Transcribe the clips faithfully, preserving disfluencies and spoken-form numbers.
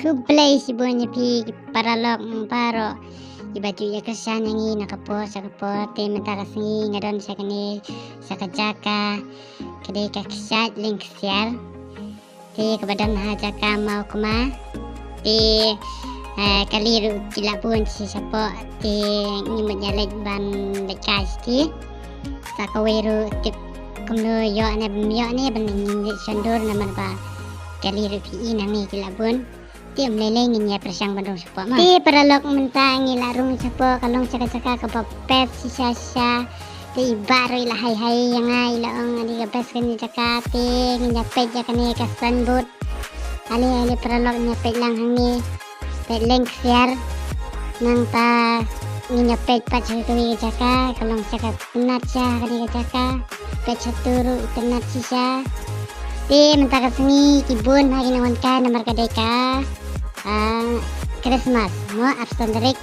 Khublei shibun ïa phi ki paralok baroh kiba ju ïa kyrshan ïa ngi na ka por sha ka por. Te mynta ka sngi nga don sha kane sha ka jaka ka dei ka kshaid Lyngksiar. Te kaba don ha jaka Mawkma. Te eh, kali ruh ki la bun shi shapoh. Te ngi mut ïa leit ban leit kai shi. Sa kawei ruh tip kumno ïoh ne bym ïoh ne ban ngin leit shon dur namar ba kali ruh phi i nangne ki la bun. Te ym lei lei ngin ïa pyrshang ban rung shapoh ma. Te paralok mynta ngi la rung shapoh ka long sha ka jaka kaba best shisha shisha. Te i bah ruh i la hai hai ïa nga i la ong adi ka best kane jaka te ngin ïa peit ïa kane ka signboard. Ale ale paralok ngin ïa peit lang hangne. Peit Lyngksiar. Nangta ngin ïa peit pat sha kawei ka jaka ka long sha ka tnat sha kane ka jaka. Peit shatu ruh i tnat shisha. Te mynta ka sngi ki bun ha ki nang wan kai namar ka dei ka ah, Christmas mo, arphew san tarik.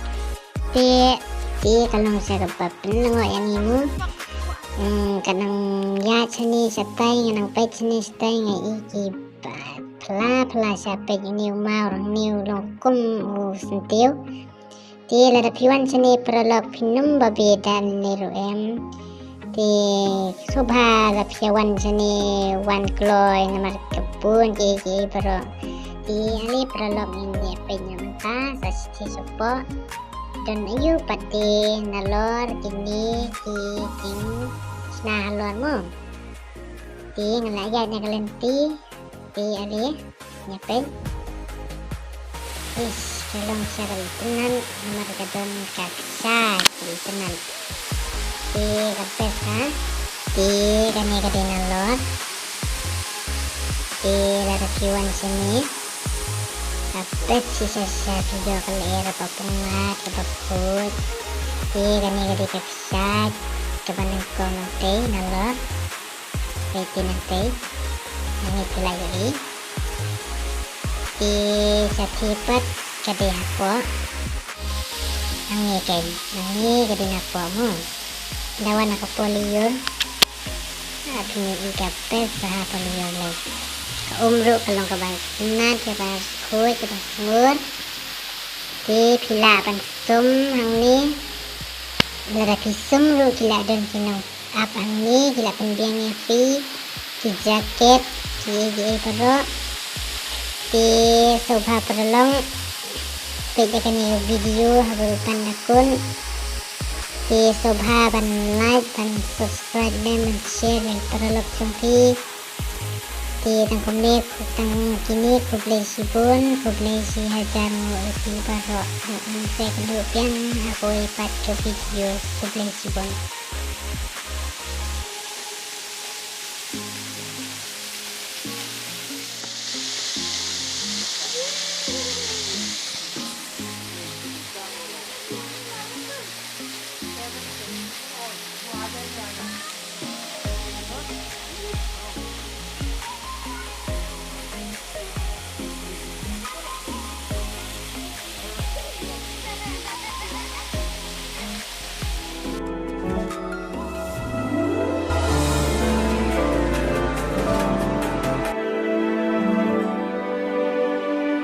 Te te ka long sha kaba pynlyngngoh ïa ngi mo. Hmm, ka nang ïaid shane shatai nga nang peit shane shatai nga i kiba phla phla sha peit une u maw rang une u long kum u syntiew. Te lada phi wan shane paralok phin ym ba beh dan ne ruh em. Te sngewbha la phi wan shane wan kloi namar ka bun kiei kiei baroh. Te ale paralok ngin ïa peit na mynta sa shithi shapoh. Don aïu pat te nalor kine ki jingshna halor mo. Te nga la ïaid na ka lynti. Te ale. Ïa peit. Ish, ka long sha ka itynnad namar ka don ka kshaid ka itynnad. Te ka best ha. Te kane ka dei nalor. Te lada phi wan shane ka best shisha shisha phi ïoh ka lyer kaba pyngngad kaba khuid. Te kane ka dei ka kshaid kaba nyngkong nangtei nalor. Peit te nangtei. Hangne phi la ïohi. Te shathie pat ka dei hapoh. Hangne keiñ, hangne ka dei hapoh mo. Da wan ha ka polyiur. Ah, phin ïohi ka best bha ha polyiur lei. Ka um ruh ka long kaba itynnad kaba khuid kaba sngur. Te phi lah ban sum hangne. Lada phi sum ruh ki la don ki nong ap hangne ki la pynbiang ïa phi ki jacket kiei kiei baroh. Te sngewbha paralok peit ïa kane ka video ha ba ruh ban da kun. Te sngewbha ban like ban subscribe ne ban share ïa paralok jong phi. Te tang kumne tang kine khublei shibun, khublei shi hajar nguh ïa phi baroh. Ngan sa ïakynduh biang ha kawei pat ka video, khublei shibun.